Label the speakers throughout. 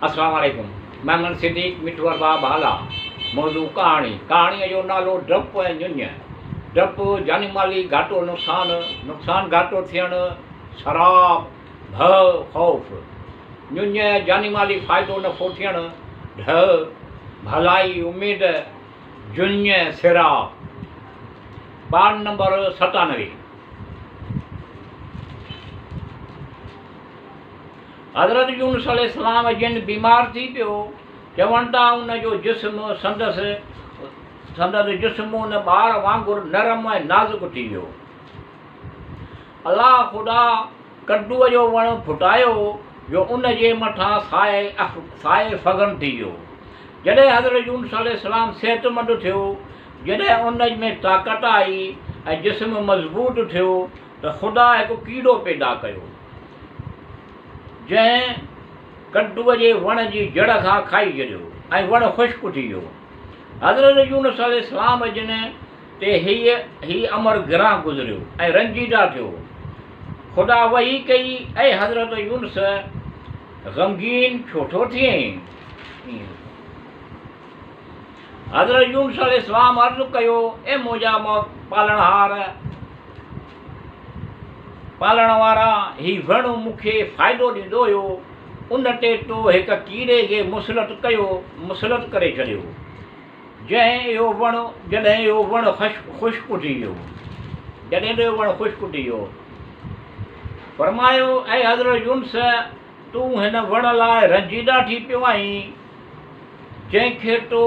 Speaker 1: اسلام عليڪم محمد صديق مٺو ارباب هالا موضوع ڪهاڻي ڪهاڻيء جو نالو ڊپ ۽ ڃڃ ڊپ جاني مالي گهاٽو نقصان نقصان گهاٽو ٿيڻ سراب ڀئه خوف ڃڃ جاني مالي فائدو نفعو ٿيڻ ڍء ڀلائي اميد جڃ سراب پاڙ نمبر 97. حضرت يونس عليه السلام جن بيمار ٿي پيو، چون ٿا ان جو جسم سندس سندس جسم ان ٻار وانگر نرم ۽ نازڪ ٿي ويو. الله خدا ڪدوء جو وڻ ڦٽايو جو ان جي مٿان سائي سائي فگن ٿي ويو. جڏهن حضرت يونس عليه السلام صحتمند ٿيو، جڏهن ان ۾ طاقت آئي ۽ جسم مضبوط ٿيو ته خدا هڪ ڪيڙو پيدا ڪيو. جنهن ڪدوء جي وڻ جي جڙ کان کائي ڇڏيو ۽ وڻ خشڪ ٿي ويو. حضرت يونس عليه السلام جن تي هيء هي امر گران گذريو ۽ رنجيده ٿيو. خدا وحي ڪئي، اي حضرت يونس! غمگين ڇو ٿو ٿئين؟ حضرت يونس عليه السلام عرض ڪيو، اي منهنجا پالڻهار! پالڻ وارا، هي وڻ مون کي فائدو ڏيندو هيو، ان تي تو هڪ ڪيڙي کي مسلط ڪيو، مسلط ڪري ڇڏيو، جنهن اهو وڻ، جڏهن اهو وڻ خشڪ ٿي ويو، جڏهن ته اهو وڻ خشڪ ٿي ويو. فرمايو، اي حضرت يونس! تون هن وڻ لاء رنجيده ٿي پيو آهين، جنهن کي تو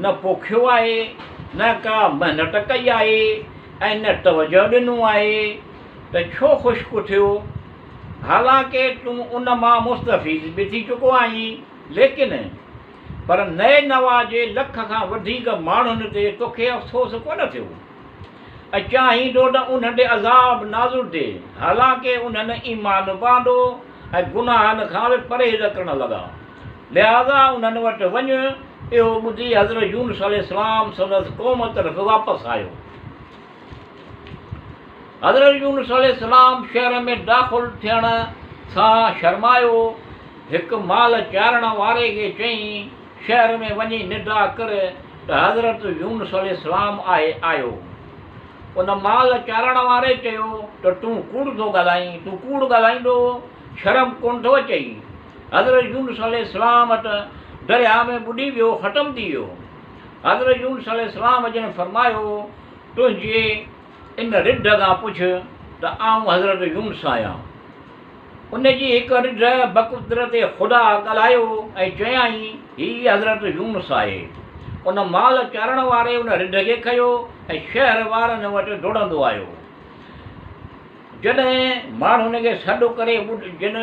Speaker 1: نه پوکيو آهي، نه ڪا محنت ڪئي آهي ۽ نه توجهه ڏنو آهي ته ڇو خشڪ ٿيو؟ حالانڪه تون ان مان مستفيض به ٿي چڪو آهين، ليڪن پر نينوا جي لک کان وڌيڪ ماڻهن تي توکي افسوس ڪونه ٿيو. ۽ چاهيندو ته انهن تي عذاب نازل ٿئي، حالانڪه انهن ايمان به آندو ۽ گناهن کان به پرهيز ڪرڻ لڳا. لهٰذا انهن وٽ وڃ. اهو ٻڌي حضرت يونس عليه السلام سندس قوم طرف واپس آيو. حضرت يونس عليه السلام شهر ۾ داخل ٿيڻ سان شرمايو. هڪ مال چارڻ واري کي چيائين، شهر ۾ وڃي ندا ڪر ته حضرت يونس عليه السلام آهي آيو. ان مال چارڻ واري چيو ته تون ڪوڙ ٿو ڳالهائين، تون ڪوڙ ڳالهائيندو شرم ڪونه ٿو اچئي. حضرت يونس عليه السلام ته درياهه ۾ ٻڏي ويو، ختم ٿي ويو. حضرت يونس عليه السلام جن فرمايو، تنهنجي ان رڍ کان پڇ ته آئون حضرت يونس آهيان. ان جي هڪ رڍ بقدرت خدا ڳالهايو ۽ چيائين، هي حضرت يونس آهي. ان مال چارڻ واري ان رڍ کي کنيو ۽ شهر وارن وٽ ڊوڙندو آيو. جڏهن ماڻهن کي سڏ ڪري جن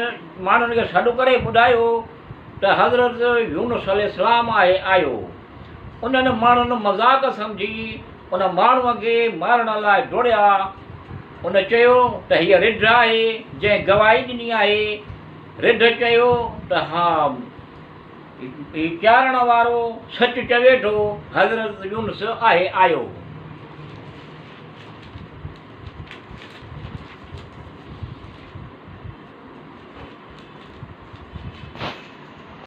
Speaker 1: ماڻهن کي سڏ ڪري ٻڌايو ته حضرت يونس عليه السلام آهي آيو. انهن ماڻهن مذاق سمجهي ان ماڻهوء کي مارڻ لاء ڊوڙيا. ان چيو ته هيء رڍ آهي، جنهن گواهي ڏني آهي. رڍ چيو ته ها، هي چارڻ وارو سچ چوي ٿو، حضرت يونس آهي آيو.